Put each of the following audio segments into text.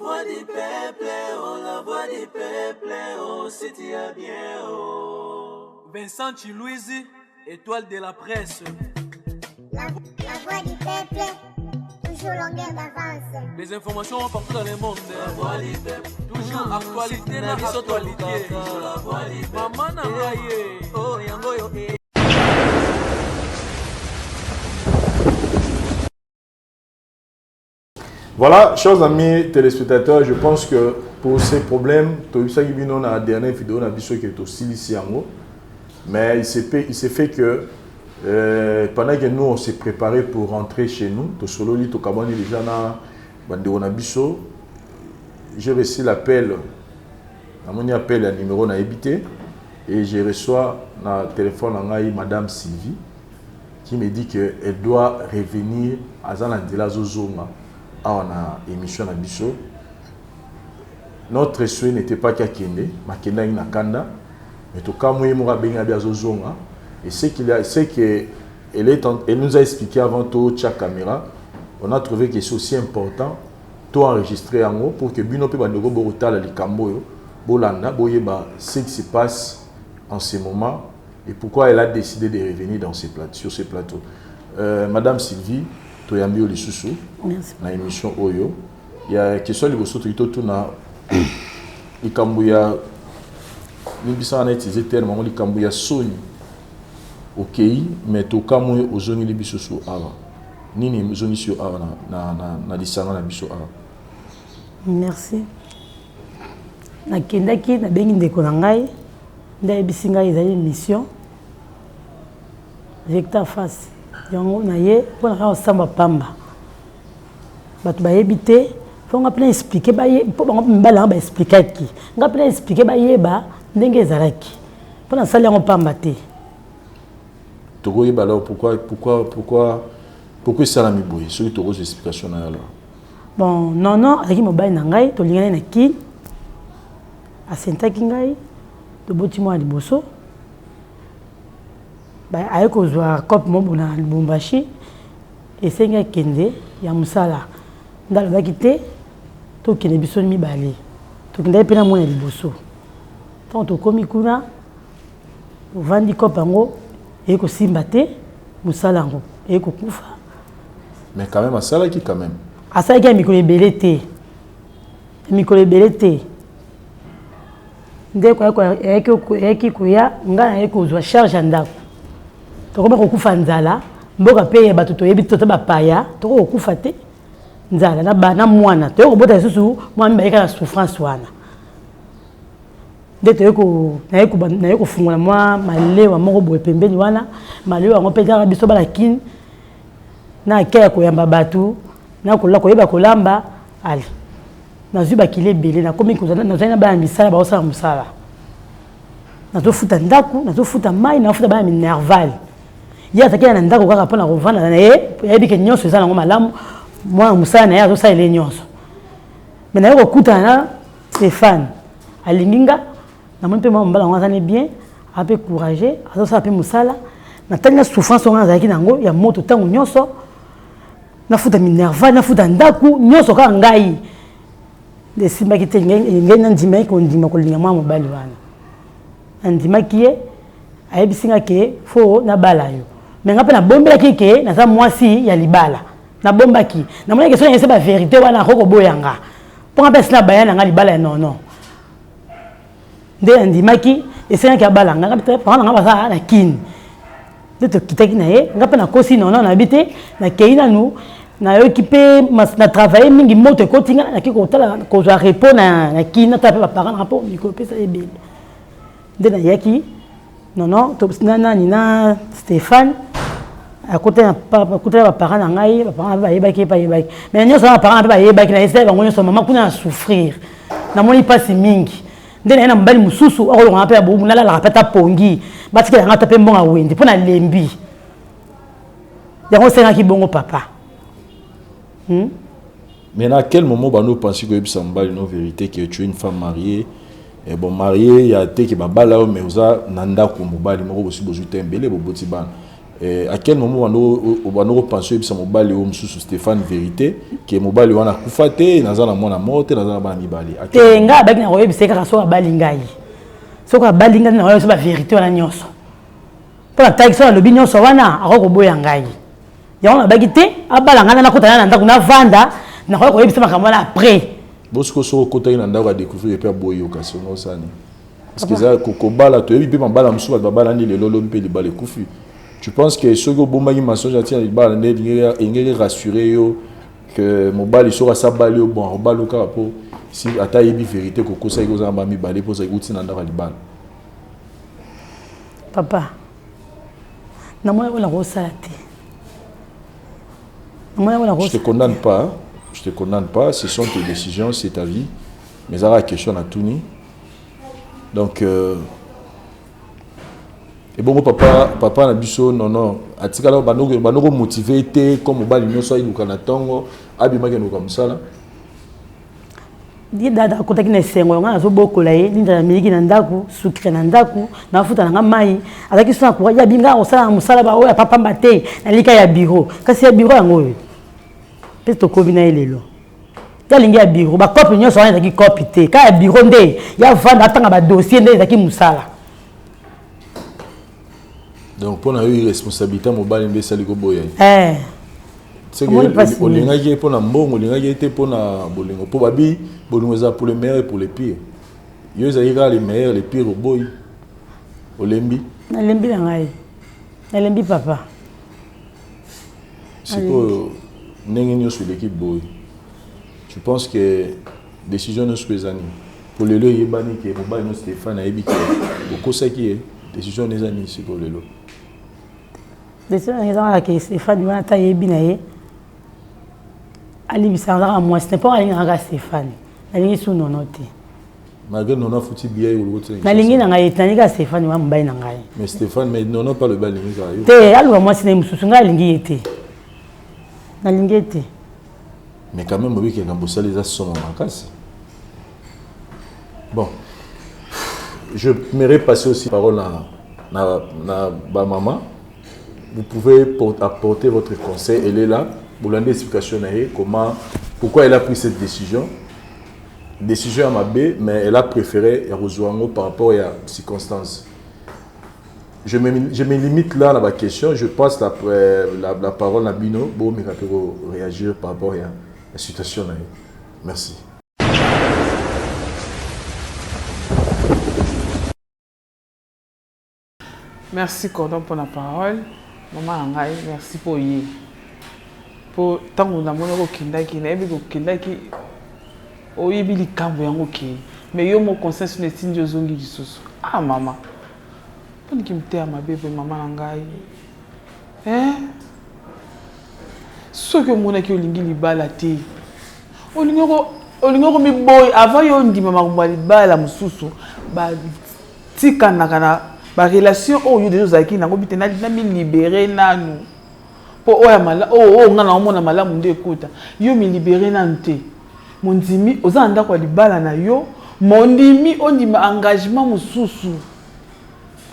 voix du peuple, oh la voix du peuple, oh si tu as bien, oh. Vincent Chiluizi, étoile de la presse. La voix du peuple, toujours longueur d'avance. Les informations partout dans le monde. La voix du peuple, Toujours actualité na actualité. toujours la voix du peuple. Mama na ngai ye. Oh yango yo eh. Voilà, chers amis téléspectateurs, je pense que pour ces problèmes, toyebisaki bino na dernière vidéo na biso que tosilisi yango. Mais il s'est fait que pendant que nous on s'est préparé pour rentrer chez nous, tosololi tokabwani déjà na bandeko na biso, j'ai reçu l'appel, namoni appel ya numéro nayebi te, et je reçois na téléphone na ngai Madame Sylvie qui me dit que elle doit revenir aza na nzela azozonga awa na émission na biso. Notre souhait n'était pas qu'akende, makendaki na kanda, mais tokamwi ye moko abengi abi azozonga. Et ce qu'il a, c'est que elle est en, elle nous a expliqué avant totia caméra, on a trouvé que c'est aussi important to enregistrer yango pour que bino pe bandeko bokotala likambo oyo, bolanda, boyeba ce qui se passe en ce moment et pourquoi elle a décidé de revenir dans ces plateaux, sur ces plateaux. Madame Sylvie, toyambi yo lisusu Merci. na émission oyo. Ya question liboso toki totuna likambo ya limbisaka na utiliser terme yango, likambo ya soni. Okei, mais tokamwi ozongeli biso so awa. Nini ozongisi yo awa na lisanga na biso awa? Merci. Nakendaki, nabengi ndeko na ngai, nde ayebisi ngai ezali mission Vector Face. Yango na ye mpo na kaka kosamba pamba. Bato bayebi te, fo nga mpe na expliquer baye, mpo bango mpe mibali yango ba expliquaki. Nga mpe na expliquer bayeba ndenge ezalaki. Mpo nasali yango pamba te. Tokoyeba alors pourquoi esalami boye, soki tokozwa explication na yo alors. Bon, non, non, azalaki mobali na ngai, tolingani na Kin. Asentaki ngai, toboti mwana liboso. Ba, aye kozwa cope mobo na Lubumbashi, esengi akende ya mosala. Nde alobaki te, tokende biso mibale. Tokendaki mpe na mwana liboso. Ntango tokomi kuna, ovandi cope yango, eye kosimba te, mosala yango eye kokufa. Mais quand même, asalaki quand même. Asalaki ya mikolo ebele te. Ya mikolo ebele te. Nde ayaki koya, ngai naye kozwa charge ya ndako. Tokomi kokufa nzala, mboka pe ya bato toyebi te, toza bapaya, tokoki kokufa te. Nzala na ba, na mwana, toyei kobota lisusu mwana mibale kaka na souffrance wana. Nde toyei ko, naye ko, naye kofungola mwa malewa moko boye pembeni wana, malewa yango mpe kaka biso bana Kin, na akei ya koyamba bato, na kola, koyeba kolamba, allez. Nazwi bakili ebele, nakomi kozala, nazali na bana misala, baosala mosala. Nazofuta ndako, nazofuta mai, nazofuta bana minerval. Ye azalaki na ndako kaka mpona kovanda na ye, ayebi ke nyonso eza nango malamu, mwana mosala na ye azosalela ye nyonso. Mais naye kokutana na Stéphane, alingi nga, namoni mpe mwa mobali yango aza ne bien, aza mpe courageux, azosala mpe mosala. Natali na souffrance oyo nga nazalaki nango ya moto ntango nyonso, nafuta minerval, nafuta ndako, nyonso kaka ngai. Nde esimbaki te, ngai nandimaki kondima kolinga mwana mobali wana. Nandimaki ye, ayebisi nga ke fo nabala yo. Mais nga mpe nabombelaki ke naza mwasi ya libala. Nabombaki. Namonaki ke soki nayebisi ba vérité wana akoki koboya nga. Mpo nga mpe asi nabaya na nga libala ya nono. Nde nandimaki, esengaki abala nga. Nga mpe parent na nga baza na Kin. Nde tokitaki na ye, nga mpe nakosi nono, nayebi te, nakei nanu, nayoki mpe na travailler mingi, moto ekoti nga, nakei kotala, kozwa repos na Kin, natala mpe ba parents na nga mpo mikolo mpe eza ebele. Nde nayaki, nono, to, na nani, na Stéphane, akutana ba parents na ngai, ba parents na ngai bayebaki ye mpe ayebaki. Mais nyonso wana ba parents na ngai mpe bayebaki, nayebisaki bango nyonso, mama kuna na souffrir, namoni mpasi mingi. Nde naye na mobali mosusu akolonga mpe ya bobu, nalalaka mpe ata pongi, batikela nga ata mpe mbongo ya wenze mpo nalembi. Yango osengaki bongo papa. Mais à quel moment bano penser koyebisa mobali no vérité que tu es une femme mariée? Et bon, mariée ya te ke babala yo, mais oza na ndako mobali moko bosi bozwi te mbele boboti bana. Eh, à quel moment obanda kopense oyebisa mobali oyo mosusu Stéphane vérité ke mobali wana akufa te, naza na mwana moko te, naza na bana mibale? Te, ngai abaki na koyebisa ye kaka soki abali ngai. Soki abali ngai, nakoyebisa bavérité wana nyonso, mpo natalaki soki alobi nyonso wana, akoki koboya ngai. Yango nabaki te, abala ngai, nakota na ndako, navanda, nakoki koyebisa makambo wana après. Bosiko soki okotaki na ndako, adécouvrir epe aboyi yo, kasi ongo osani? Parce que eza kobala, toyebi mpe mabala mosusu, bato babalani lelo, lobi mpe libala ekufi. Tu penses que soki obombaki mensonge atia libala nde elingaki rassurer yo que mobali soki asabali yo, bon, akobala yo kaka mpo si ata ayebi vérité, kokosaki kozala ba mibale mpo ozalaki uti na ndako ya libala? Papa, namoni oyo nakosala te. Je te condamne pas, je te condamne pas, ce sont tes décisions, c'est ta vie, mais ezalaka question na tuni. Donc ebongo papa na biso Nono atikala bando komotiver te comme mobali nyonso ayiluka na ntongo, abimaki eluka mosala? Ye dada akotaki na esengo yango, nazobokola ye linda na miliki na ndako, sucre na ndako, nafuta nanga mai. Azalaki so na courage, abi ngai kosala na mosala baoyo apapamba te, nalika ya bureau. Kasi ya bureau yango oyo mpe tokomi na ye lelo, ye alingi ya bureau. Bakope nyonso wana ezalaki kope te, kaka ya bureau nde ya vanda, atanga badossier nde ezalaki mosala. Donc mpo na yo, irresponsabilité mobali nde esali koboya ye? Olingaki ye mpo na mbongo, olingaki ye te mpo na bolingo, mpo babi bolingo eza pour le meilleur et pour le pire. Yo ezalaki kaka le meilleur, le pire oboyi, olembi. Nalembi na ngai, nalembi, papa. Sikoyo ndenge nyonso eleki boye, tu penses que décision nyonso eza nini? Po lelo eyebani ke mobali nyonso Stéphane ayebi ke okosaki ye. Décision eza nini sikoyo lelo? Décision eza kaka ke Stéphane wana, ata ayebi na ye, alibisaka kaka mwasi te, mpo alingaka kaka Stéphane. Nalingi su Nono te. Malgré Nono afuti billet, olobi te? Nalingi na ngai, nalingi kaka Stéphane wa mobali na ngai. Mais Stéphane, mais Nono mpe alobi alingi kaka yo. Te, aluka mwasi na ye mosusu, ngai alingi ye te, nalingi ye te. Mais quand même obiki na bosali eza somo makasi. Bon, je m'aimerais passer aussi parole na bamama. Vous pouvez apporter votre conseil, elle est là. Bolanda explication na ye, comment, pourquoi elle a pris cette décision. Décision ya mabe, mais elle a préféré ya kozwa yango par rapport ya circonstance. Je me limite là na baquestion, je passe la parole na bino, bomeka mpe réagir par rapport ya la situation na ye. Merci. Merci cordon pour la parole, mama na ngai. Merci mpo ye, mpo ntango namoni okendaki, nayebi kokendaki, oyebi likambo yango okei, mais yo mo conscience no etindi ozongi lisusu. Ah mama, mponiki motema mabe boye, mama na ngai, eh? Soki omonaki olingi libala te, olingi okomiboyi avant yo ondima makambo ya libala mosusu, batikanaka na barelation oyo yo deja ozalaki nango bi te. Namilibérer nanu mpo oyo oyo nga naomona malamu nde ekota. Yo milibérer nanu te, mondimi oza na ndako ya libala na yo, mondimi ondima engagement mosusu,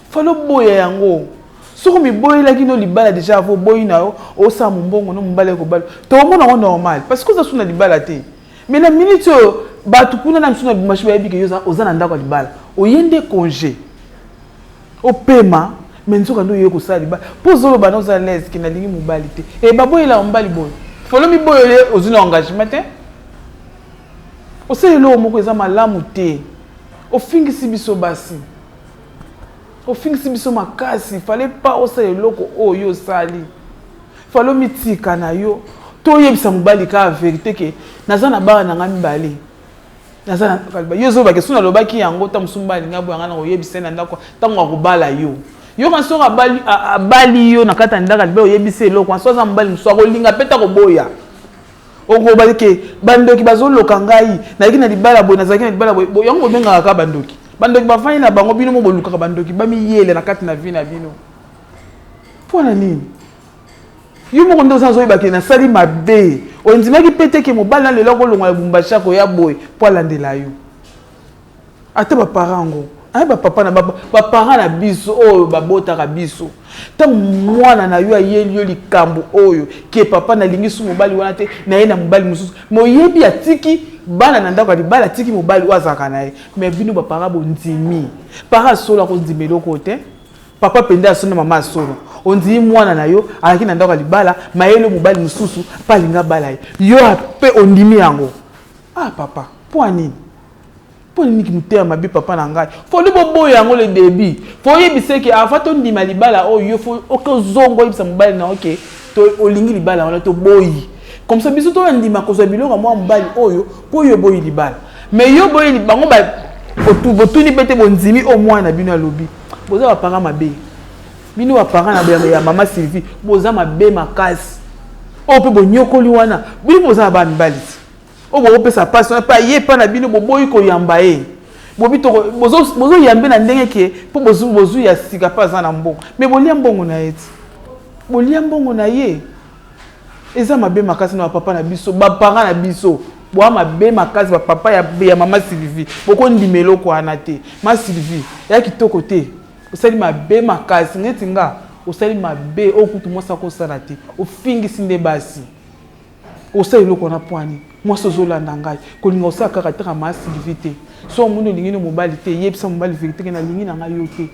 fallait oboya yango. Soki omiboyelaki no libala déjà avant, oboyi na yo, osala mombongo no mobali ekobala, tokomona yango normal, parce que oza su na libala te. Mais na minute oyo, bato kuna na misu na Lubumbashi bayebi ke yo oza na ndako ya libala, oye nde congé opema, mais nzoka nde oye kosala libala mpo ozoloba na oza l'aise ke nalingi mobali te. E baboyelaka mobali boye, fallait miboyele, ozwi na engagement te, osala eloko moko eza malamu te. Ofingisi biso basi, ofingisi biso makasi. Fallait pas osala eloko oyo osali, fallait omitika na yo, toyebisa mobali kaka vérité ke naza na bana na ngai mibale, naza na yo. Ozolobaki so nalobaki yango, ta mosu mobali ngai boyanga na koyebisa ye na ndako ntango akobala yo. Yoka, soki abali yo na kati ya ndako alibe, oyebisi eloko wana, so aza mobali mosusu akolinga mpe ta koboya, okoba ke bandoki bazoloka ngai, nayaki na libala boye, nazalaki na libala boye. Yango bobengaka kaka bandoki. Bandoki bafandi na bango, bino mo bolukaka bandoki bamiyele na kati na vie na bino. Mpo na nini yo moko nde oza azoyeba ke nasali mabe? Ondimaki mpe te ke mobali na lelo akolongwa ya Lubumbashi, akoya boye mpo alandela yo. Ata baparent yango. Aye ba papa na ba parents na biso oyo babotaka biso. Ntango mwana na yo ayeli yo likambo oyo ke papa nalingi su mobali wana te, na ye na mobali mosusu, mais oyebi atiki bana na ndako ya libala, atiki mobali oyo azalaka na ye, mais bino ba parents bondimi. Parent solo akondima eloko te. Papa mpenza ya solo na mama ya solo, ondimi mwana na yo alaki na ndako ya libala, mayele mobali mosusu mpe alingi abala ye, yo mpe ondimi yango. Ah papa, mpo ya nini? Mpo nini kimotema mabe papa na ngai? Foli boboya yango le début. Fo oyebisa ke avant tondima libala oyo, yo fo okozonga oyebisa mobali na yo ke to olingi libala wana toboyi. Comme ça biso tondima kozwa biloko ya mwa mobali oyo mpo yo oboyi libala. Mais yo boyi bango ba botuni mpe te bondimi oyo mwana na bino alobi. Boza ba parents mabe. Bino ba parents na ya mama Sylvie boza mabe makasi. Oyo mpe bonyokoli wana bino boza na bana mibali ti. Oyo bokopesa mpasi wana mpe aye epai na bino boboyi koyamba ye. Bobi toko bozo yambe na ndenge ke mpo bozwi ya sika mpe aza na mbongo. Mais bolia mbongo na ye ti. Bolia mbongo na ye. Eza mabe makasi na ba papa na biso, ba parents na biso. Boa mabe makasi ba papa ya mama Sylvie. Bokondima eloko wana te. Ma Sylvie, ya kitoko te. Osali mabe makasi neti nga, osali mabe oyo kutu mwasi akosala te. Ofingisi nde basi. Osala eloko wana pwani? Mwasi ozolanda ngai, kolinga osala kaka te ma Sylvie te. So omoni olingi no mobali te, yebisa mobali verite ke nalingi na ngai yo te.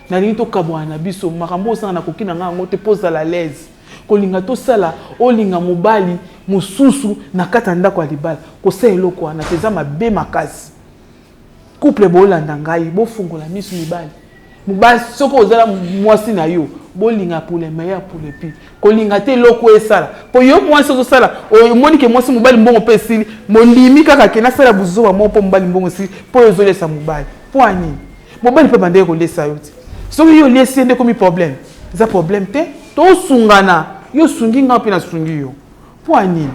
Nalingi tokabwana na biso, makambo osala nakoki na ngai yango te mpo ozala à l'aise. Kolinga tosala olinga mobali mosusu na kati ya ndako ya libala, kosala eloko wana te, eza mabe makasi. Couple bolanda ngai, bofungola misu mibali. Mobali soki ozala mwasi na yo, bolinga pour le meilleur pour le pire. Kolinga te eloko esala. Po yo mwasi ozosala, omoni ke mwasi mobali mbongo pe esili, mondimi kaka ke nasala buzoba moko po mobali mbongo esili, po yo ozolesa mobali. Po nini? Mobali pe bandeki kolesa yo te. Soki yo oliesi ye nde ekomi problème. Eza problème te. Tosungana. Yo osungi ngai pe nasungi yo. Po nini?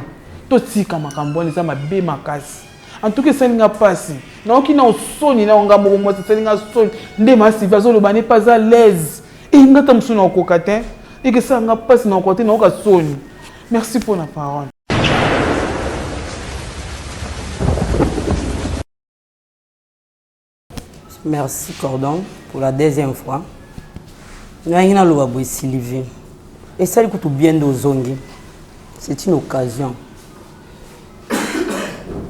Totika makambo wana eza mabe makasi. En tout cas esali nga pasi. Nayoki na soni na nga moko mwasi esali nga soni. Nde ma Sylvie azoloba ne pas à l'aise. Eh nga ta mosusu nakokoka te. Ekesala nga pasi nakokoka te nayoka soni. Merci pour la parole. Merci Cordon pour la deuxième fois. Nayangi naloba boye Sylvie. Esali kutu bien nde ozongi. C'est une occasion.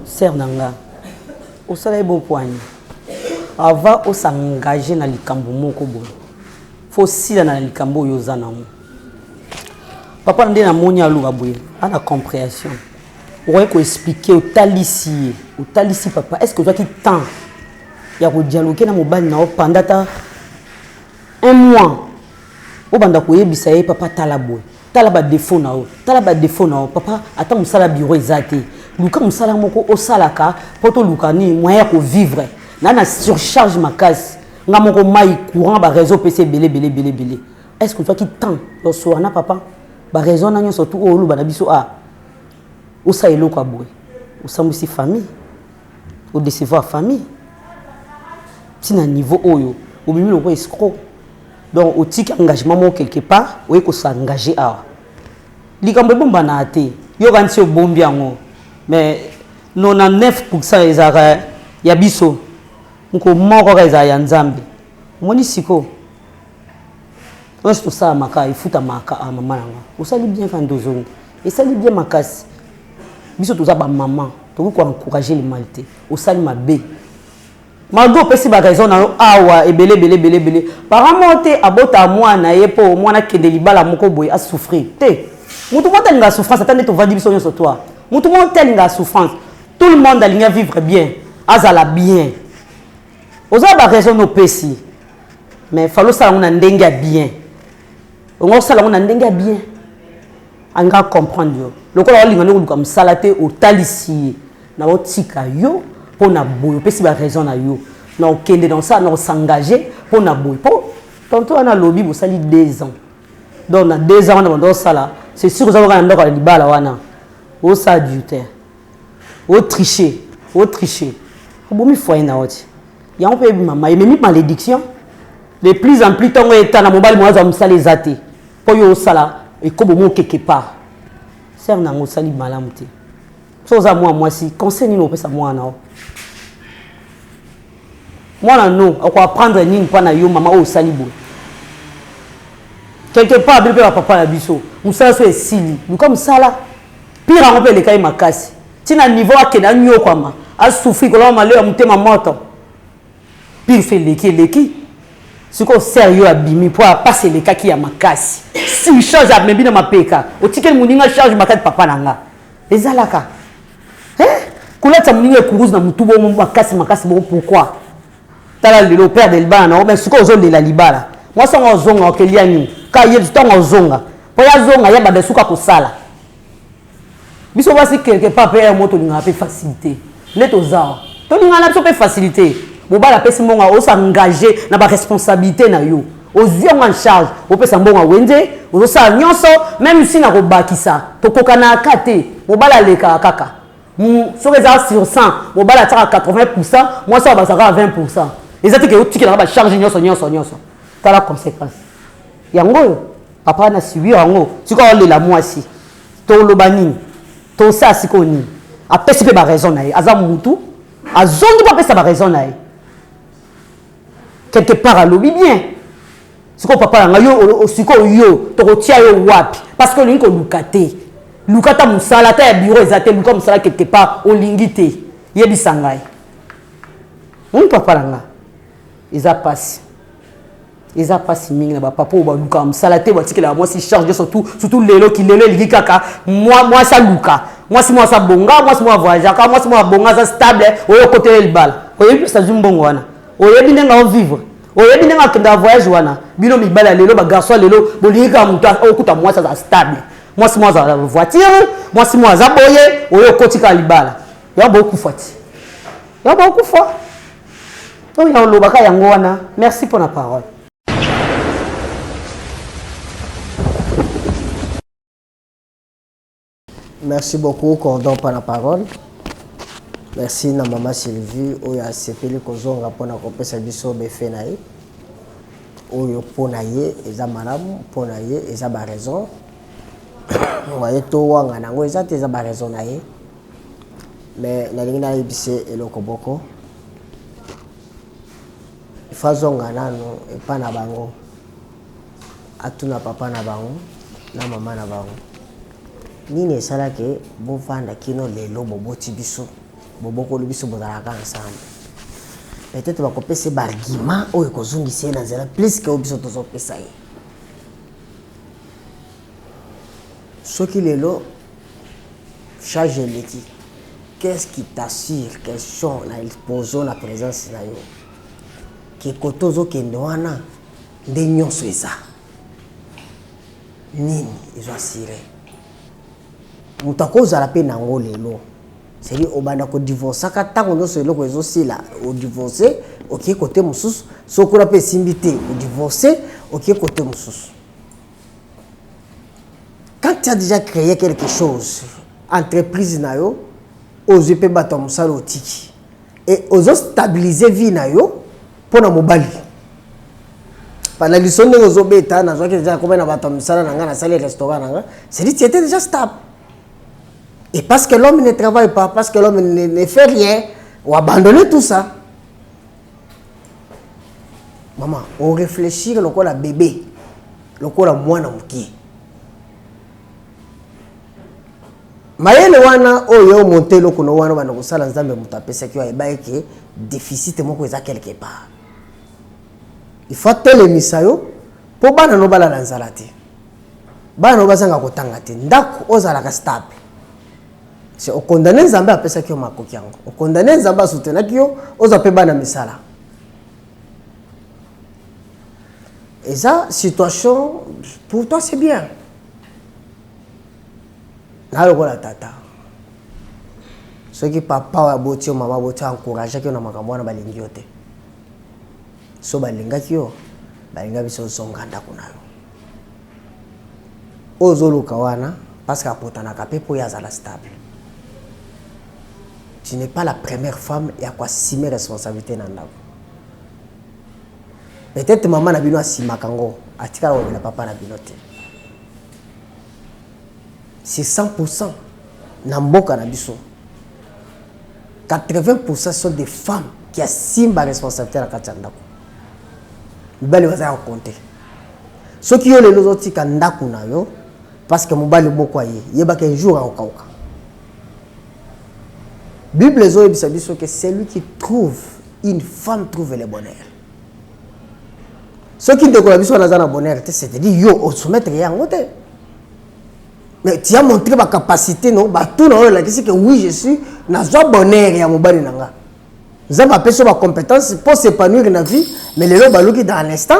Sœur na nga, osala ye bon poani. Avant osengage na likambo moko boye, faut osila na likambo oyo oza nango. Papa nde namoni aloba boye, ana comprehension. Okoki ko expliquer, otalisi ye, otalisi papa, est-ce que ozwaki temps ya ko dialoguer na mobali na yo pendant ata un mois, obanda koyebisa ye papa tala boye, tala ba défaut na yo, tala ba défaut na yo, papa ata mosala bureau eza te, luka mosala moko osalaka po toluka nini moyen ya ko vivre, na na surcharge makasi, nga moko mayi courant ba réseau pesi ebele ebele ebele ebele, est-ce que ozwaki temps ya kosola na papa ba raison na nyonso tout oyo oloba na biso ah osala eloko ya boye, osambwisi famille, odecevoir famille ntina niveau oyo obimi lokola escroc. Donc otiki engagement moko quelque part, oye kosengage awa likambo ebombana te, yoka nti obombi yango mais 99% ezalaka ya biso, moko moko kaka ezalaka ya Nzambe. Omoni sikoyo nyonso tosalamaka efutamaka a mama na nga, osali bien kaka nde ozongi, esali bien makasi. Biso toza ba mama, tokoki ko encourager le mal te. Osali mabe malgré opesi ba raison na yo awa ebele ebele ebele ebele, parent moko te abota mwana na ye mpo mwana akende libala moko boye asouffrir te. Motu moko te alingaka souffrance, ata nde tovandi biso nyonso toi, motu moko te alingaka souffrance. Tout le monde alingi vivre bien, azala bien. Oza ba raison na opesi, mais fallait osala yango na ndenge ya bien. Ongo osala yango na ndenge ya bien, alinga comprendre yo lokola olinga nde koluka mosala te, otalisi ye na otika yo mpo na boye, opesi ba raison na yo na okende na osala na osengage mpo na boye, mpo tonto wana alobi bosali 2 ans, donc na 2 ans wana bando osala, c'est sûr oza kaka na ndako ya libala wana osala du te, otriche otriche, obomi foyer na yo ti yango mpe mama ememi malédiction de plus en plus. Ntongo etana mobali mo azwa mosala eza te mpo yo osala ekobo mo quelque part. Sœur nango osali malamu te. So oza mwa mwasi, conseil nini opesa mwana o? Mwana no ako apprendre nini mpa na yo mama oyo osali boye? Quelque part bino mpe ba papa na biso mosala so esili luka mosala pire yango mpe elekaki makasi ntina niveau akende anyokwama asouffrir kolama maleo ya motema moto pire so eleki eleki sikoyo sere yo abimi mpo apasi elekaki ya makasi surcharge amemi na mapeka otikeli moninga charge makasi papa na nga ezalaka eh? kolatisa moninga ekuruze na motu bongo makasi makasi bongo pourquoi tala lelo perde libala na yo mais sikoyo ozolela libala mwasi yango azonga okelia nini ka ye ntango azonga mpo ye azonga ye banda suka kosala biso basi quelque part mpe mo tolingaka mpe facilité nde toza tolingaka na biso mpe facilité mobali apesi mbongo osengage na baresponsabilité na yo ozwi yango en charge opesa mbongo ya wenze ozosala nyonso meme si na kobakisa tokokanaka te mobali alekaka kaka soki eza sur 100 mobali atiaka 80 pourcent mwasi oyo bazalaka 20 pourcent eza te ke otikelaka bacharge nyonso nyonso nyonso tala conséquence yango oyo papa na subir yango sikoyo aolela mwasi toloba nini tosala sikoyo nini apesi mpe baraison na ye aza mutu azongi mpo apesa baraison na ye quelque part alobi bien sikoyo papa na ngai yo sikoyo yo tokotia yo wapi parce que olingi koluka te luka ata mosala ata ya bureau eza te luka mosala quelque part olingi te yebisa ngai moni papa na ngai eza mpasi eza mpasi mingi na bapapa oyo balukaka mosala te batikelaka mwasi charge surtout surtout lelo kilelo elingi kaka mwasi aluka mwasi mwasi abonga mwasi mwa avoyageaka mwasi mwa abonga aza stable oyo okotela libala oyebi place azwi mbongo wana oyebi ndenge aovivre oyebi ndenge akendaka voyage wana bino mibali ya lelo bagarçon ya lelo bolingi kaka moto okuta mwasi aza stable mwasi mwa azala voiture mwasi mwa aza boye oyo okoti kaka libala yango bokufa ti yango bokufa oyo ya olobaka yango wana merci mpo na parole. Merci beaucoup Cordon pour la parole. Merci na mama Sylvie oyo asepeli kozonga mpona kopesa biso befe na ye oyo mpo na ye eza malamu mpo na ye eza ba raison waye towanga na yango eza te eza ba raison na ye mais nalingi nayebise eloko moko ifo azonga nano epa na bango atuna papa na bango na mama na bango nini esalaki bovanda kino lelo boboti biso bobokoli biso bozalaka ensemble peut-être bakopesa ye baargument oyo ekozongisa ye na nzela plus ke oyo biso tozopesa ye soki lelo charge eleki qu'est-ce qui t'assure question na exposo na présence na yo ke kote ozokende wana nde nyonso eza nini ezo assure moto akozala mpe nango lelo cest obanda kodivorcaka ntango nyonso eloko ezosila odivorce okei kote mosusu soki kuna mpe esimbi te odivorce okei kote mosusu quand tu as déjà créé quelque chose entreprise na yo ozwi mpe bato ya mosala otiki et ozo stabiliser vie na yo mpo na mobali na liso ndenge ozobeta nazwaki deja nakomi na bato ya misala na ngai nasali restaurant na ngai c'est-à-dire tu étais déjà stable et parce que l'homme ne travaille pas parce que l'homme ne, ne fait rien ou abandonner tout ça maman oréfléchir lokola bébé lokola mwana mokie Mayele wana oyo omonte eloko no wana obanda kosala nzambe moto apesaki yo ayebaki ke deficit moko eza quelque part il faut atelemisa yo mpo bana no balala nzala te bana no bazanga kotanga te ndako ozalaka stable se okondane nzambe apesaki yo makoki yango okondane nzambe asutenaki yo ozwa mpe bana misala eza situation pour toi c'est bien Na lokola tata. Soki papa oyo aboti yo, mama aboti yo, encourageaki yo na makambo wana balingi yo te. So balingaki yo, balinga biso ozonga ndako na yo. Oyo ozoluka wana parce que apotanaka mpe mpo ye azala stable. Tu n'es pas la première femme ya koassumer responsabilité na ndako. Peut-être mama na bino asimaka yango, atikala kolobela papa na bino te. C'est 100% na mboka na biso. 80% sont des femmes qui assument ba responsabilité na kati ya ndako. Mibali baza ya kokonte. Soki yo lelo ozotika ndako na yo parce que mobali moko aye, yebaka un jour akokauka. Bible ezoyebisa biso que celui qui trouve une femme trouve le bonheur. Soki ndeko na biso wana aza na bonheur te, c'est-à-dire yo osoumettre ye yango te. Mais tu as montré ba capacité no, bato na oyo elakisi que oui je suis nazwa bonheur ya mobali na nga. Nzambe apesi yo ba compétences pour s'épanouir na vie, mais lelo baluki dans l'instant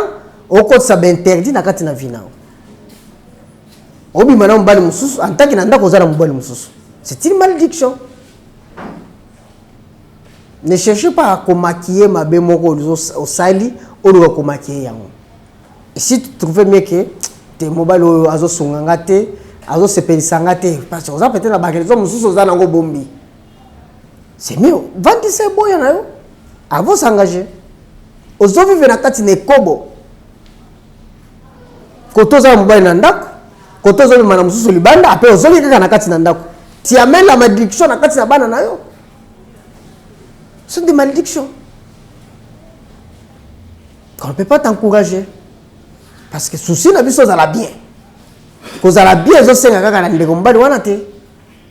okotisa ba interdit na kati na vie na yo. Obima na mobali mosusu en tant que na ndako oza na mobali mosusu. C'est une malédiction. Ne cherchez pas à komaquiller mabe moko osali oluka komaquiller yango. Et si tu trouvais mieux que te mobali oyo azosunga nga te, azosepelisa nga te, parce que oza peut-être na ba raison mosusu oza nango bombi. C'est mieux vandisa eboya na yo avant s'engager. Ozovivre na kati na ekobo. Koto oza na mobali na ndako, koto ozobima na mosusu libanda, ape ozongi kaka na kati na ndako. Tu amènes la malédiction na kati na bana na yo. Ce sont des malédictions. On ne peut pas t'encourager. Parce que souci na biso ozala bien. Kozala bien ezosenga kaka na ndeko mobali wana te.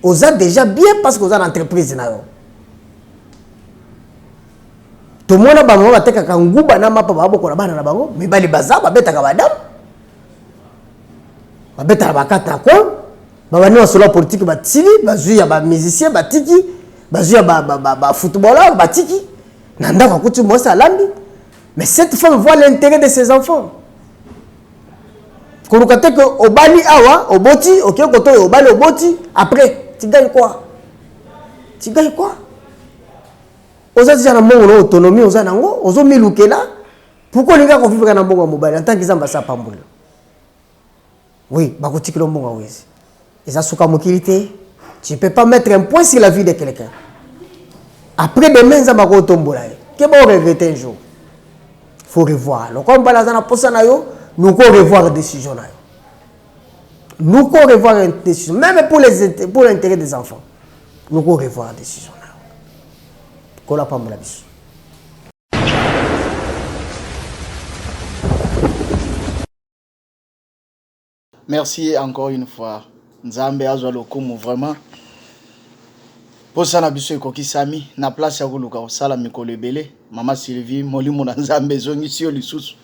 Oza déjà bien parce que oza na entreprise na yo. Tomona bamama batekaka nguba na mapa babokola bana na bango, mibali baza babetaka badamu, babetaka bakata na coin, babandi masolo ya politike batili, bazwi ya bamusicien batiki, bazwi ya bafootballeur batiki, na ndako akuti mwasi alambi. Mais cette femme voit l'intérêt de ses enfants. Koluka te ke obali awa oboti, oke koto oyo obali oboti, après tu gagnes quoi? Tu gagnes quoi? Oza déjà na mbongo na autonomie, oza nango, ozomilukela. Pourquoi olingi kovivre na mbongo ya mobali en tant que Nzambe asa pambola? Oui, bakotikela mbongo ya wezi. Eza suka mokili te. Tu peux pas mettre un point sur la vie de quelqu'un. Après demain Nzambe akotombola ye. Ke ba regretter un jour. Faut revoir. Lokola mobali aza na posa na yo, luko revoir décision na yo. Luko revoir une décision, même pour les pour l'intérêt des enfants. Luko revoir décision na yo. Kola pambola biso. Merci encore une fois. Nzambe azwa lokumu vraiment. Posa na biso ekokisami na place ya koluka kosala mikolo ebele. Mama Sylvie, molimo na Nzambe ezongisi yo lisusu.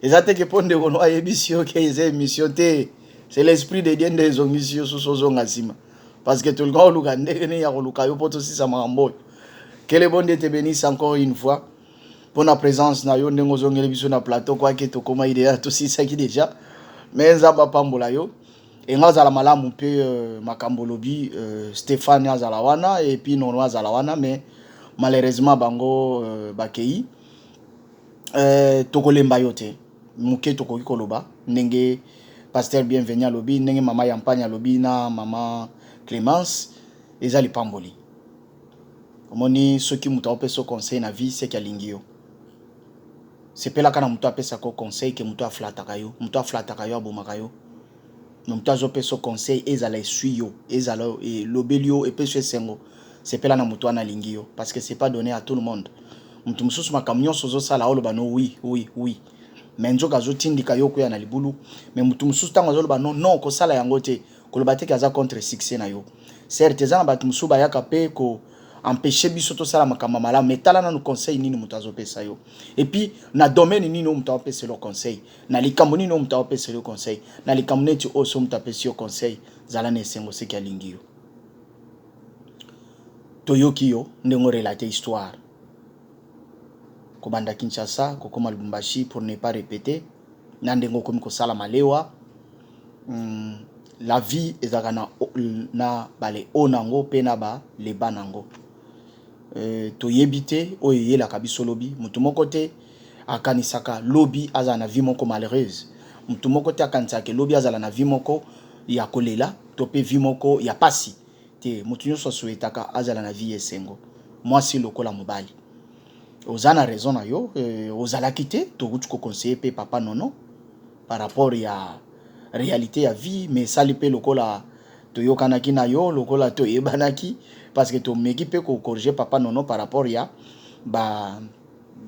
Eza te ke mpo ndeko no ayebisi yo ke eza émission te. C'est l'esprit de Dieu nde ezongisi yo susu ozonga nsima. Parce que tolinga koluka ndenge nini ya koluka yo mpo tosisa makambo oyo. Que le bon Dieu te bénisse encore une fois. Pona presence na yo ndenge ozongeli biso na plateau kwake tokoma idea tosisaki deja mais Nzambe apambola yo enga azala malamu mpe makambo olobi Stephane azala wana et puis Nono azala wana mais malheureusement bango bakei tokolemba yo te moke tokoki koloba ndenge pasteur Bienvenu alobi ndenge mama Yampagne alobi na mama Clemence eza lipamboli. Omoni soki mutu akopesa yo conseil na vie seke alingi yo. Sepelaka na mutu apesaka yo conseil ke mutu aflataka yo. Mutu aflataka yo abomaka yo. Mais mutu azopesa yo conseil ezala esui yo, ezala elobeli yo, epesi yo esengo. Sepela na mutu wana alingi yo parce que c'est pas donné à tout le monde. Mutu mosusu makambo nyonso ozosala oloba no oui oui oui. Mais nzoka azotindika yo okweya na libulu. Mais mutu mosusu ntango azoloba no non kosala yango te. Koloba te ke aza contre succès na yo. Certes eza na batu mosusu bayaka pe ko empecher biso tosala makambo ya malamu mais tala nanu conseil nini moto azopesa yo. Et puis na domaine nini oyo moto azopesela yo conseil, na likambo nini oyo moto azopesela yo conseil, na likambo neti oyo soki moto apesi yo conseil zala na esengo seke alingi yo. Toyoki yo ndenge o relater histoire kobanda Kinshasa kokoma Lubumbashi pour ne pas repeter na ndenge okomi kosala malewa. La vie ezalaka na na ba le haut nango pe na ba le bas nango. Toyebi te oyo eyelaka biso lobi. Mutu moko te akanisaka lobi azala na vie moko malheureuse. Mutu moko te akanisaka ke lobi azala na vie moko ya kolela to pe vie moko ya pasi. Te, mutu nionso a souhaitaka azala na vie ya esengo. Mwasi lokola mobali. Oza na raison na yo, ozalaki te, towuti ko conseiller pe papa Nono. Par rapport ya realite ya vie mais esali pe lokola toyokanaki na yo lokola toyebanaki. Parce que tomeki mpe kocorriger papa Nono par rapport ya ba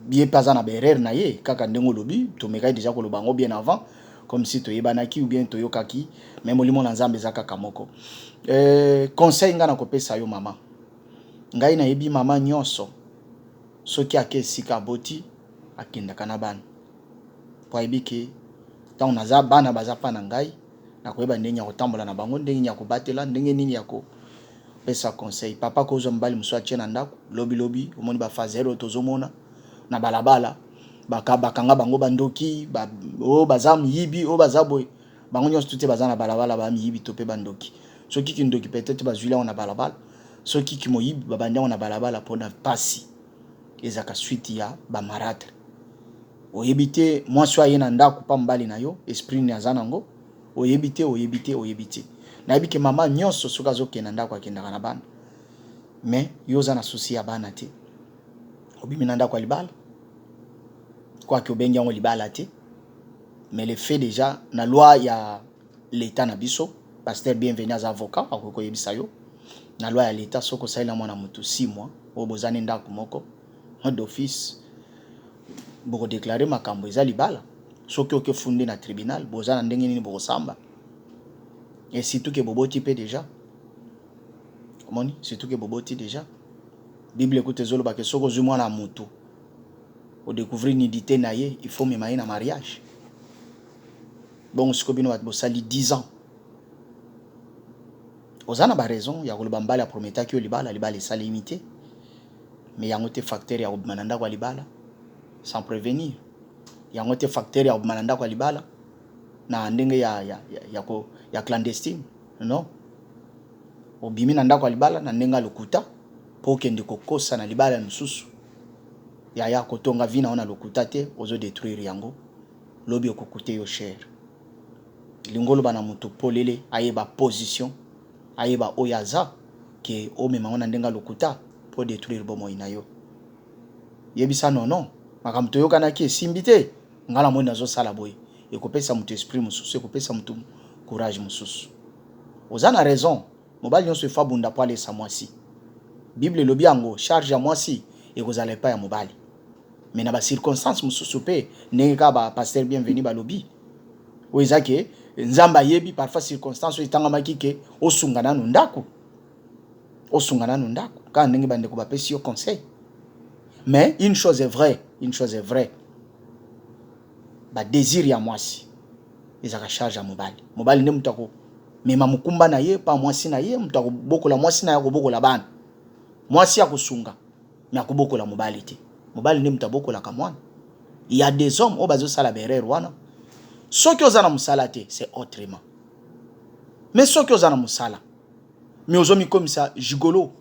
ye mpe aza na baerreur na ye kaka ndenge olobi. Tomekaki déjà koloba yango bien avant, comme si toyebanaki ou bien toyokaki, mais molimo na Nzambe eza kaka moko. Conseil ngai nakopesa yo, mama, ngai nayebi mama nyonso soki ake esika aboti, akendaka na bana, po ayebi ke ntango naza, bana baza mpa na ngai, nakoyeba ndenge ya kotambola na bango, ndenge ya kobatela, ndenge nini ya kopesa conseil. Papa kozwa mobali mosusu atie na ndako, lobilobi omoni bafazer oyo tozomona na balabala, bakanga bango bandoki, oyo baza miyibi, oyo baza boye. Bango nyonso tu te baza na balabala ba miyibi to mpe bandoki. Soki kindoki, peut-être bazwili yango na balabala. Soki kimoyibi, babandi yango na balabala. Mpona pasi ezalaka suite ya bamarâtre. Oyebi te mwasi oyo aye na ndako mpa mobali na yo, esprit nini aza nango, oyebi te, oyebi te, oyebi te. Nayebi ke mama nyonso soki azokende na ndako, akendaka na bana, mais yo oza na souci ya bana te. Obimi na ndako ya libala, kwaki obengi yango libala te, mais le fait déjà, na loi ya l'état na biso, pasteur Bienvenu aza avocat, akoki koyebisa yo, na loi ya l'état, soki osalela mwana motu 6 mois oyo boza ne ndako moko, d'office bokodéclarer makambo eza libala. Soki okefunde na tribunal, boza na ndenge nini bokosamba? Et surtout ke boboti mpe déjà, omoni, surtout ke boboti déjà. Bible ekuta ezolobaka, soki ozwi mwana ya motu, odécouvrir nudité na ye, il faut mema ye na mariage. Bongo sikoyo bino bato bosali 10 ans, oza na baraison ya koloba mbala aprometaki yo libala, libala esalemi te, mais yango te facteur ya kobima na ndako ya libala sans prévenir. Yango te facteur ya kobima na ndako ya libala na ndenge ya clandestine. Non, obimi na ndako ya libala na ndenge ya lokuta mpo okende kokosa na libala ya mosusu. Yaya, kotonga vie na yo na lokuta te, ozodétruire yango. Lobi okokute yo cher. Lingi oloba na moto polele, ayeba position, ayeba oyo aza, ke omema ngo na ndenge ya lokuta mpo détruire bomoi na yo. Yebisa Nono makambo toyokanaki esimbi te, ngai namoni nazosala boye. Ekopesa moto esprit mosusu, ekopesa moto courage mosusu. Oza na raison, mobali nyonso efo abunda mpo alesa mwasi. Bible elobi yango, charge ya mwasi ekozala epai ya mobali, mais na bacirconstance mosusu mpe, ndenge kaka bapasteur Bienvenu balobi, oyo eza ke Nzambe ayebi parfois circonstance oyo etangamaki ke osunga nanu ndako, osunga nanu ndako, kaka ndenge bandeko bapesi yo conseil. Mais une chose est vraie, une chose est vraie, badésir ya mwasi ezalaka charge ya mobali. Mobali nde moto akomema mokumba na ye pa mwasi na ye, moto akobokola mwasi na ye, akobokola bana. Mwasi akosunga, mais akobokola mobali te. Mobali nde moto abokolaka mwana. Il y a des hommes oyo bazosala baerreur wana. Soki oza na mosala te, c'est autrement, mais soki oza na mosala, mais ozomikomisa gigolo,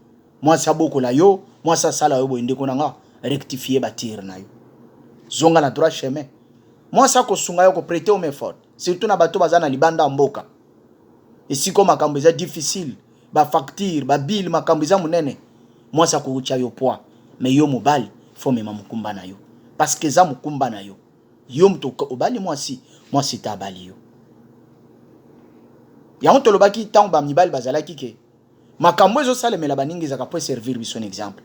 mwasi abokola yo, mwasi asala yo boye, ndeko na nga, rectifie batir na yo, zonga na droit chemin. Mwasi akosunga yo, koprêter yo main forte, surtout na bato baza na libanda ya mboka, esika makambo eza difficile, bafacture, babile, makambo eza monene. Mwasi akokutya yo poids, mais yo mobali faut mema mokumba na yo, parce que eza mokumba na yo. Yo moto obali mwasi, mwasi te abali yo. Yango tolobaki ntango bamibali bazalaki ke makambo ezosalemela baningi ezalaka po eservir biso na exemple.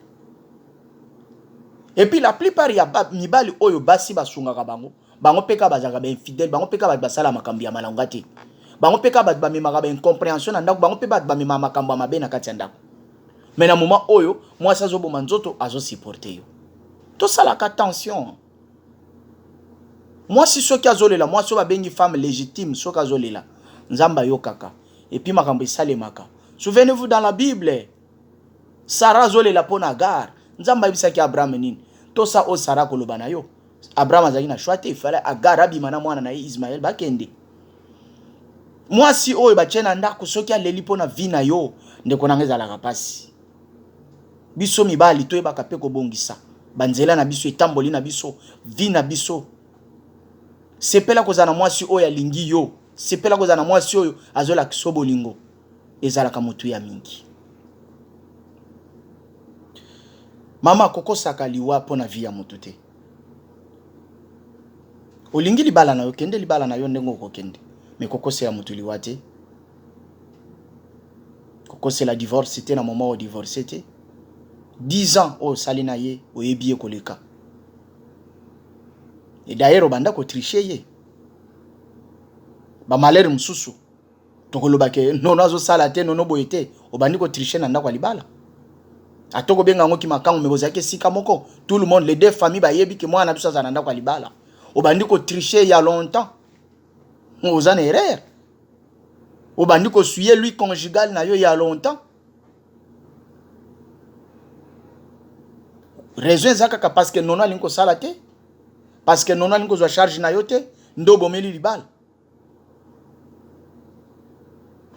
Et puis la plupart ya mibali oyo basi basungaka bango, bango mpe kaka bazalaka bainfidèle, bango mpe kaka bato basala makambo ya malonga te, bango mpe kaka bato bamemaka baincompréhension na ndako, bango mpe bato bamemaka makambo ya mabe na kati ya ndako. Mais na moment oyo mwasi azoboma nzoto, azosupporte yo. Tosalaka attention. Mwasi soki azolela, mwasi oyo babengi femme légitime, soki azolela, Nzambe ayokaka, et puis makambo esalemaka. Souvenez-vous, dans la Bible, Sara azolela mpo na Agar. Nzambe ayebisaki Abraham nini? Tosa oyo Sara koloba na yo. Abraham azalaki na choix te, ifale Agar abima na mwana na ye Ismael, bakende. Mwasi oyo batie na ndako, soki aleli mpo na vie na yo, ndeko nanga, ezalaka mpasi. Biso mibali toyebaka mpe kobongisa banzela na biso, etamboli na biso, vie na biso. Sepela kozala na mwasi oyo alingi yo, sepela kozala na mwasi oyo azolakisa bolingo, ezalaka motuya mingi. Mama, kokosaka liwa mpo na vie ya motu te. Olingi libala na yo, kende libala na yo ndenge okokende, mais kokosela motu liwa te. Kokosela divorce te na moment odivorce te. 10 ans oyo osali na ye, oyebi ye koleka. Et d'ailleurs obanda kotriche ye. Bamalere mosusu tokoloba ke nono azosala te, nono boye te, obandi kotriche na ndako ya libala. Ata kobenga yango kimakango, me bozalaki esika moko, tout le monde, les deux familles bayebi ke mwana na biso azala na ndako ya libala. Obandi kotriche ya longtemps, oza na erreur. Obandi kosuye lui conjugal na yo ya longtemps. Raison eza kaka parce que nono alingi kosala te, parce que nono alingi kozwa charge na yo te, nde obomeli libala.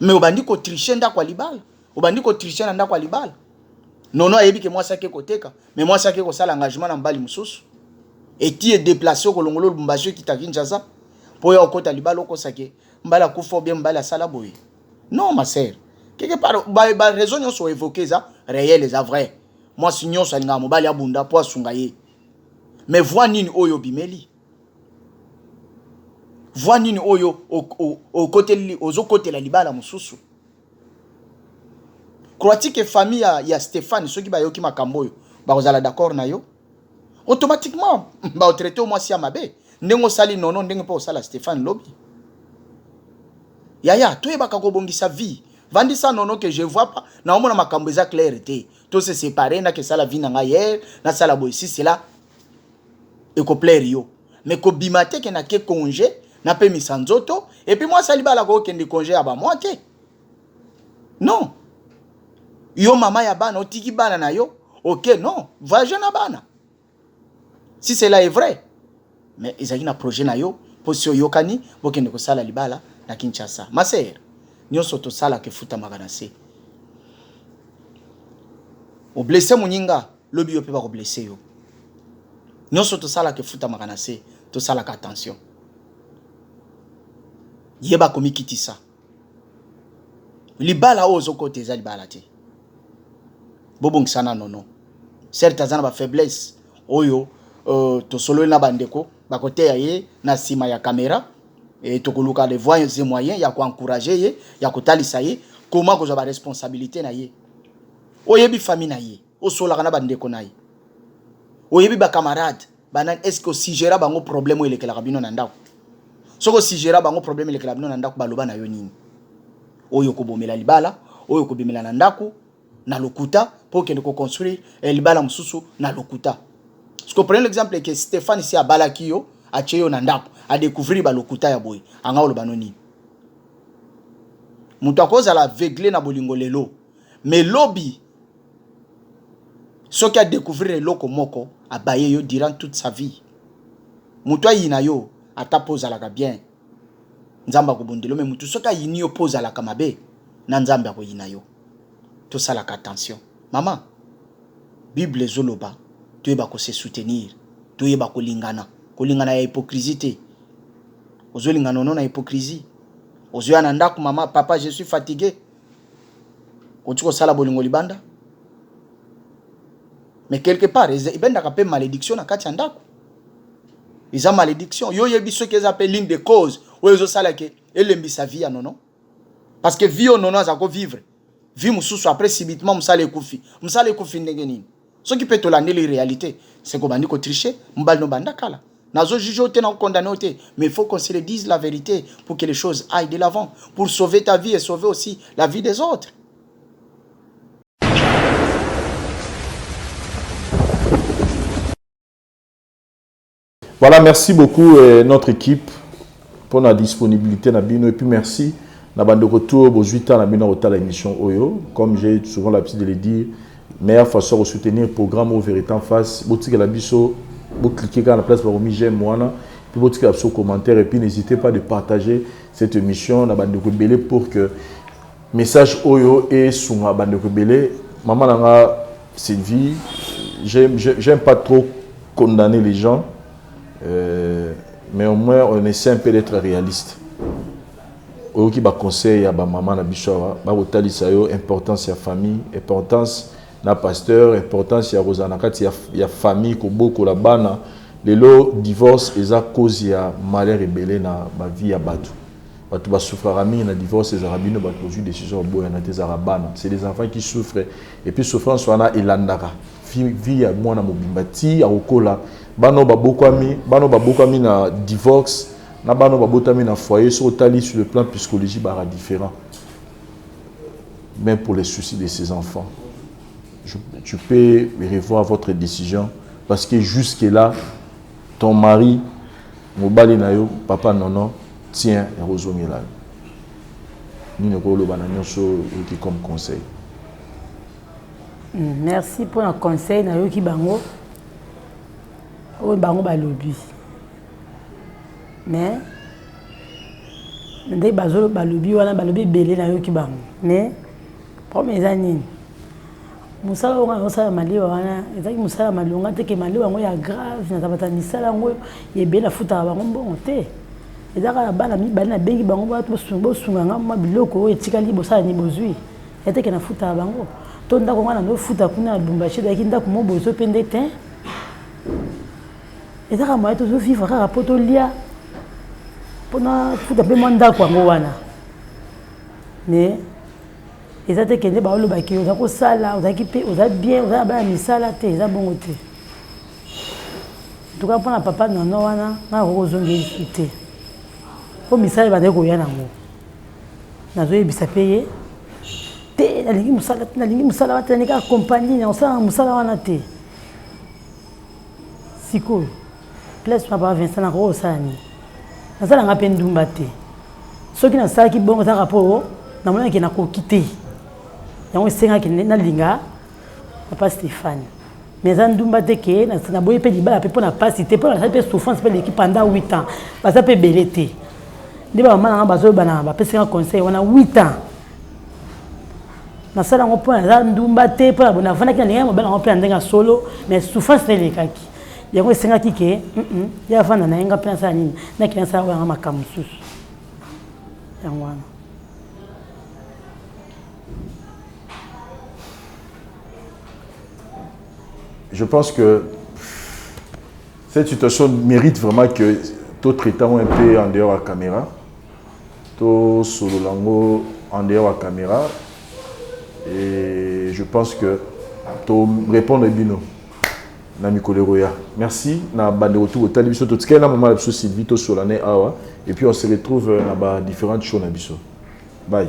Me obandi kotriche ndako ya libala, obandi kotriche na ndako ya libala. Nono ayebi ke mwasi ake koteka, me mwasi ake kosala engagement na mobali mosusu, eti edeplace okolongola Lubumbashi okita Kinshasa mpo ya okota libala, okosake mobali akufa obie mobali asala boye. Non ma sœur, quelque part ba raison nyonso oevoke eza réel, eza vrai. Mwasi nyonso alingaka mobali abunda mpo asunga ye, mais voi nini oyo obimeli, voi nini oyo okoteli, ozokotela libala mosusu? Crois-tu que famille ya Stéphane soki bayoki makambo oyo bakozala d'accord na yo? Automatiquement baotraite yo mwasi ya mabe, ndenge osali nono, ndenge mpe osala Stéphane lobi. Yaya, toyebaka kobongisa vie. Vandisa nono que je vois pas, naomona makambo eza clair te, to se séparer, nakesala vie na ngai hier, nasala boye, si cela ekoplaire yo. Mais kobima te ke nake congé, napemisa nzoto, et puis mwasi alibala kokende congé ya bamwa te. Non, yo mama ya bana, otiki bana na yo, ok, non, voyage na bana si cela est vrai. Mais ezalaki na projet na yo mpo si oyokani bokende kosala libala na Kinshasa. Ma sœur, nyonso tosalaka efutamaka na se. Oblesse moninga, lobi yo mpe bakoblesse yo. Nyonso tosalaka efutamaka na se, tosalaka attention. Yeba komikitisa. Libala oyo ozokota eza libala te, bobongisana nono. Certes aza na bafaiblesse oyo tosololi na bandeko bakoteya ye na nsima ya kamera, e tokoluka les voies et moyens ya koencourage ye, ya kotalisa ye comment kozwa baresponsabilité na ye. Oyebi famille na ye, osolaka na bandeko na ye, oyebi bacamarade banani. Est ce que osigera bango problème oyo elekelaka bino na ndako? Soki osigera bango problème elekela bino na ndako, baloba na yo nini? Oyo kobomela libala, oyo kobimela na ndako na lokuta mpo okende koconstruire libala mosusu na lokuta. Parce que prenez l'exemple ke Stéphane si abalaki yo, atie yo na ndako, adécouvrir balokuta ya boye, anga oloba no nini? Moto akozala aveugle na bolingo lelo, mais lobi soki adécouvrir eloko moko, abaye yo durant toute sa vie. Moto ayina yo ata mpo ozalaka bien, Nzambe akobundela yo, mais motu soki ayini yo mpo ozalaka mabe, na Nzambe akoyina yo. Tosalaka attention mama. Bible ezoloba toyeba kose soutenir, toyeba kolingana, kolingana ya hypocrisie te. Ozolinga nono na hypocrisie, ozoya na ndako, mama, papa, je suis fatigué, oti kosala bolingo libanda. Mais quelque part ebendaka mpe malédiction na kati ya ndako, eza malédiction. Yo oyebi soki eza mpe l'une des causes oyo ezosala ke elembisa vie ya nono, parce que vie oyo nono aza kovivre vie mosusu, après subitement mosala ekufi. Mosala ekufi ndenge nini? Soki mpe tolandeli réalité, c'est kobandi kotriche mobali no banda kala. Nazo juge yo te, nakokondamne yo te, mais il faut qu'on se le dise la vérité pour que les choses aillent de l'avant, pour sauver ta vie et sauver aussi la vie des autres. Voilà, merci beaucoup notre équipe pour la disponibilité na bino, et puis merci na bande de retour bozwi temps na bino kotala émission oyo. Comme j'ai souvent l'habitude de le dire, meilleure façon de soutenir programme au Vérité en face, botikela biso, bocliquer kaka na place bakomi j'aime wana, puis botikela biso commentaire, et puis n'hésitez pas de partager cette émission na bandeko ebele pour que message oyo esunga bandeko ebele. Mama na nga Sylvie, j'aime pas trop condamner les gens, mais au moins on essaie un peu d'être réaliste. Oyoki baconseil ya bamama na biso awa, bakotalisa yo importance ya famille, importance na pasteur, importance ya kozala na kati ya famille, kobokola bana. Lelo divorce eza cause ya malheur ebele na bavie ya bato. Bato ba souffraka mingi na divorce ezalaka bino bato bozwi décision ya boyana te, ezalaka bana. C'est les enfants qui souffrent et puis souffrance wana elandaka vie ya mwana mobimba ti akokola. Bana oyo babokwami, bana oyo babokwami na divorce na bana oyo babotami na foyer, soki otali sur le plan psychologie baka différent. Mais pour les soucis de ses enfants, tu peux revoir votre décision parce que jusque là ton mari, mobali na yo, papa Nono, tient ya kozongela yo. Nini okoloba na nyonso oyoki comme conseil? Merci pour le conseil nayoki bango oyo bango balobi, mais nde bazo balobi wana, balobi ebele, nayoki bango, mais problème eza nini? Mosala oyo nga osala, malewa wana ezalaki mosala ya malonga te, ke malewa yango ya grave. Nazabata misala yango ebele, nafutaka bango mbongo te. Eza kaka bana mibale nabengi bango, bato bosunga nga mwa biloko oyo etikali, bosala ni bozwi ya te ke nafutaka bango. To ndako nga nazofuta kuna na Lubumbashi ezalaki ndako mo bozo mpe nde te, eza kaka moyen tozovivre kaka mpo tolia, mpona futa mpe mwa ndako yango wana. Mais eza te kende baolobaki oza kosala, ozalaki mpe oza bien, oza na bana misala te, eza bongo te. En tout cas mpona papa Nono wana, nga nakoki kozonga lisusu te, mpo misala ebandaki koya nango, nazoyebisa mpe ye te, nalingi mosala te, nalingi mosala wana te, nalingi kaka compagnie, nakosala mosala wana te. Sikoyo place wana, papa Vincent, nakoki kosala nini? Nasalanga mpe ndumba te. Soki nasalaki bongo, ezalaka mpo namonaki nakoki te, yango esengaki nalinga papa Stéphane. Mais eza ndumba te ke naboyi mpe libala mpe mpo na pasi te, mpo nasali mpe souffrance mpe eleki pendant 8 ans. Baza mpe ebele te nde bamama nanga bazoyebana, bapesinga conseil wana. 8 ans nasala yango mpo naza ndumba te, mpo navandaki na ndenge mobali yango mpe na ndenge ya solo, mais souffrance na elekaki, yango esengaki ke ye avanda na ye, nga mpe nasala nini, nakende nasala oyo yanga makambo mosusu, yango wana. Je pense que cette situation mérite vraiment que tout traitant un peu en dehors de la caméra, tout solo lango en dehors de la caméra, et je pense que to répondre bino na mikolo ekoya. Merci na bande retour otali biso, totikali na mama na biso Sylvie, tosolane awa et puis on se retrouve na ba différentes shows na biso. Bye.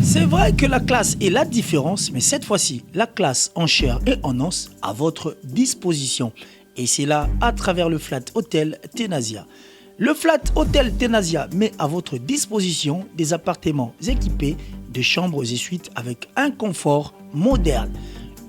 C'est vrai que la classe est la différence, mais cette fois-ci, la classe en chair et en os à votre disposition. Et c'est là à travers le Flat Hotel Tenasia. Le Flat Hotel Tenasia met à votre disposition des appartements équipés de chambres et suites avec un confort moderne.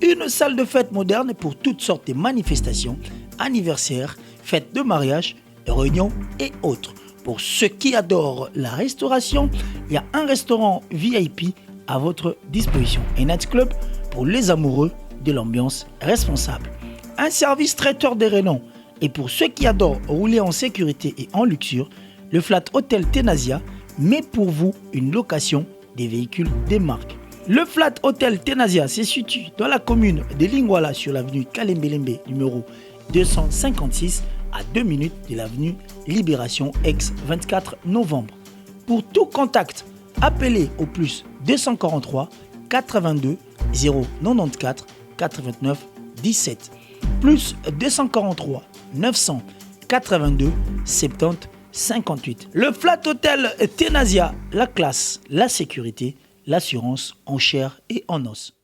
Une salle de fête moderne pour toutes sortes de manifestations, anniversaires, fêtes de mariage, réunions et autres. Pour ceux qui adorent la restauration, il y a un restaurant VIP à votre disposition. Un nightclub pour les amoureux de l'ambiance responsable. Un service traiteur de renom. Et pour ceux qui adorent rouler en sécurité et en luxure, le Flat Hotel Tenasia met pour vous une location des véhicules des marques. Le Flat Hotel Tenasia se situe dans la commune de Lingwala sur l'avenue Kalembelembe numéro 256 à 2 minutes de l'avenue Libération ex 24 novembre. Pour tout contact, appelez au plus 243 82 094 89 17 plus 243 982 70 58. Le Flat Hotel Tenasia, la classe, la sécurité, l'assurance en chair et en os.